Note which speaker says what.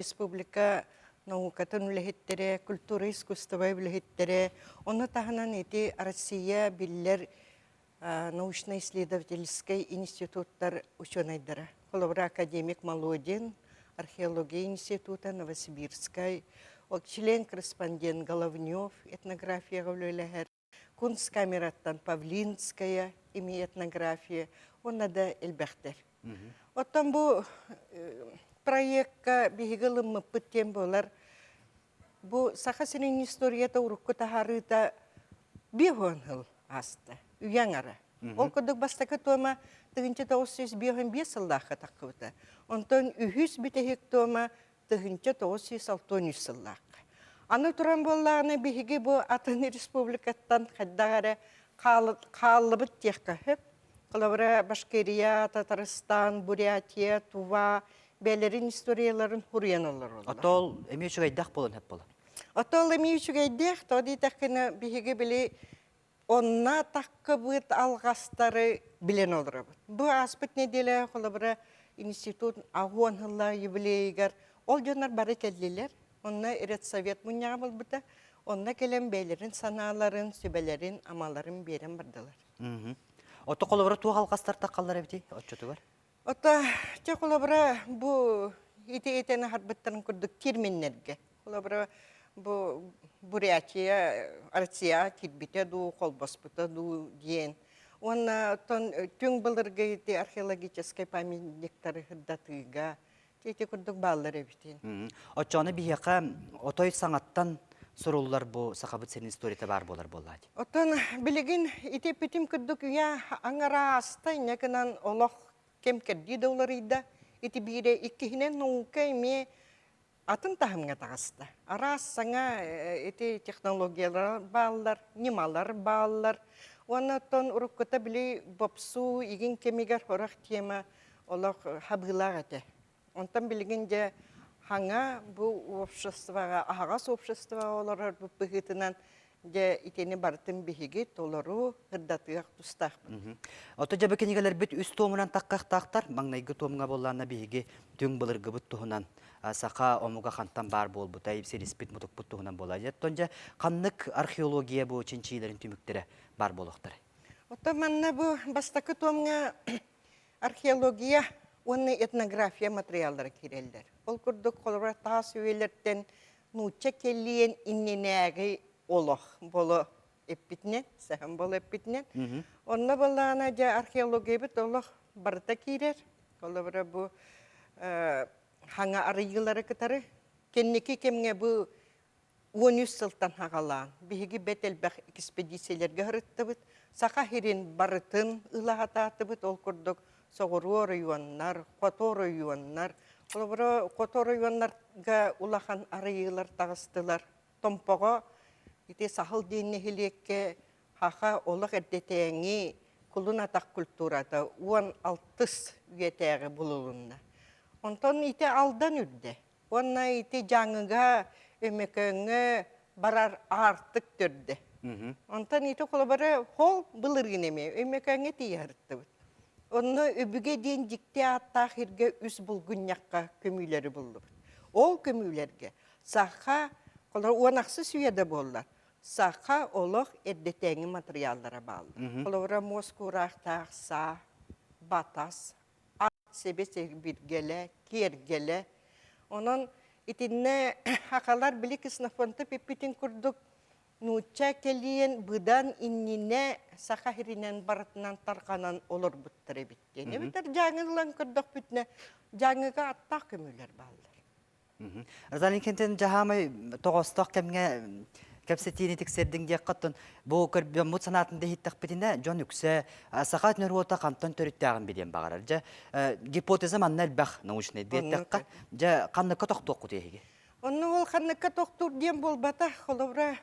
Speaker 1: Республика наукатын үлэһиттэрэ, культура искусство үлэһиттэрэ, ону таһынан ити Россия биллэр научно-исследовательскай институттар учуонайдара. Холобура, академик Молодин, археология института, Новосибирскай, член-корреспондент Головнев этнографияҕа үлэлэһэр, Кунсткамераттан Павлинская эмиэ этнография уонна да элбэхтэр. Оттон бу проекка биһиги ылыммыппыт диэн буолар. Бу Саха сирин историята урукку таһаарыыта 50 сыл ааста, үйэ аҥара. Ол курдук бастакы туома 1955 сыллаахха таххыбыта. Онтон үһүс бүтэһик туома 1963 сыллаахха. Аны туран буоллаҕына биһиги бу атын республикаттан хайдах эрэ хааллыбыт диэххэ сөп. Холобура, Башкирия, Татарстан, Бурятия, Тува бэйэлэрин историяларын суруйан олороллор.
Speaker 2: Отол эмиэ үчүгэйдэх буолан сөп буолар.
Speaker 1: Отол эмиэ үчүгэйдэх, тоҕо диэтэххинэ биһиги били Онно таххыбыт алҕастары билэн олоробут. Бу ааспыт нэдиэлэ холобура институт аҕуон сылла юбилейыгар ол дьоннор бары кэллилэр. Онно редсовет мунньаҕа буолбута. Онно кэлэн бэйэлэрин санааларын, сүбэлэрин, амаларын биэрэн бардылар.
Speaker 2: Ото холобура туох алҕастар таххаллар эбитий оччотугар?
Speaker 1: Ото чэ холобура бу ити этэн аһарбыттарын курдук терминнэргэ. Холобура бу Бурятия Россия киирбитэ дуу, холбоспута дуу диэн. Уонна оттон түҥ былыргы ити археологическай памятниктары сырдатыыга ити курдук бааллар эбитин.
Speaker 2: Оччоҕуна биһиэхэ отой саҥаттан суруллар бу Сахабыт сирин историята баар буолар буоллаат.
Speaker 1: Оттон билигин ити эппитим курдук үйэ аҥара ааста, инньэ гынан олох кэм-кэрдии да уларыйда. Ити биирэ иккиһинэн наука эмиэ атын таһымҥа таҕыста. Араас саҥа ити технологиялар бааллар, ньымалар бааллар. Уонна оттон уруккута били бопсуу игин кэмигэр сорох тема олох хабыылаах этэ. Онтон билигин дьэ хаҥа бу обществоҕа, аһаҕас обществоҕа олорор быһыытынан дьэ итини барытын биһиги толору сырдатыах тустаахпыт.
Speaker 2: Ото дьэ бу кинигэлэрбит үс туомунан таххахтаахтар. Маҥнайгы туомҥа буоллаана биһиги түҥ былыргыбыт туһунан саха омуга хантан баар буолбута, силиспит мутукпут туһунан буолар. Оттон дьэ ханнык археология бу чинчиилэрин түмүктэрэ баар буолуохтарай?
Speaker 1: Оттон манна бу бастакы туомҥа Археология уонна этнография матырыйааллара киирэллэр. Ол курдук, холобура, таас үйэлэртэн нуучча кэлиэн иннинээҕи олох боло эппитинэн, сэһэн боло эппитинэн. Онно былаана дьэ археологиябыт олох барыта киирэр. Холобура, бу хаҥа арыйыылары кытары кэнники кэмҥэ бу 13 сылтан саҕалаан биһиги бэрт элбэх экспедициялэргэ сырыттыбыт. Саха сирин барытын ыла сатаатыбыт. Ол курдук соҕуруу оройуоннар, хоту оройуоннар. Холобура, хоту оройуоннарга улахан арыйыылар таҕыстылар. Томпоҕо ити Саһыл диэн нэһилиэккэ Хаха олох эрдэтээҥи кулун атах культурата 16 үйэтээҕи булулунна. Онтон ити Алдан үрдэ. Уонна ити Дьааҥыга, Өймөкөөҥҥө барар аартык төрдө. Онтон ити холобура хол былырыын эмиэ Өймөкөөҥҥө тиийэ сырыттыбыт. Онно Өбүгэ диэн дьикти ааттаах сиргэ үс булгунньахха көмүүлэри буллубут. Ол көмүүлэргэ саха холобура уон ахсыс үйэ да буоллар, саха олох эрдэтээҥи матырыйааллара бааллар. Холобура муос куураахтаах саа, батас, сэбэ-сэбиргэлэ, киэргэлэ. Онон итиннэ хахалар били Ксенофонтов эппитин курдук нуучча кэлиэн быдан иннинэ саха сиринэн барытынан тарҕанан олорбуттар эбит диэн. Эбэтэр Дьааҥы ылан көрдөхпүтүнэ Дьааҥыга аттаах көмүүлэр бааллар.
Speaker 2: Розалин Кентин дьаһаамай тоҕостоох кэмҥэ кэпсэтиини тиксэрдиҥ диэххэ оттон бу көрбөммут санаатын да иһиттэхпитинэ дьон үксэ саха норуота хантан төрүттээҕин билиэн баҕарар. Дьэ гипотеза манна элбэх научнай диэтэххэ дьэ ханныкка тохтуоххут эһиги?
Speaker 1: Онно ол ханныкка тохтуур диэн буолбатах. Холобура,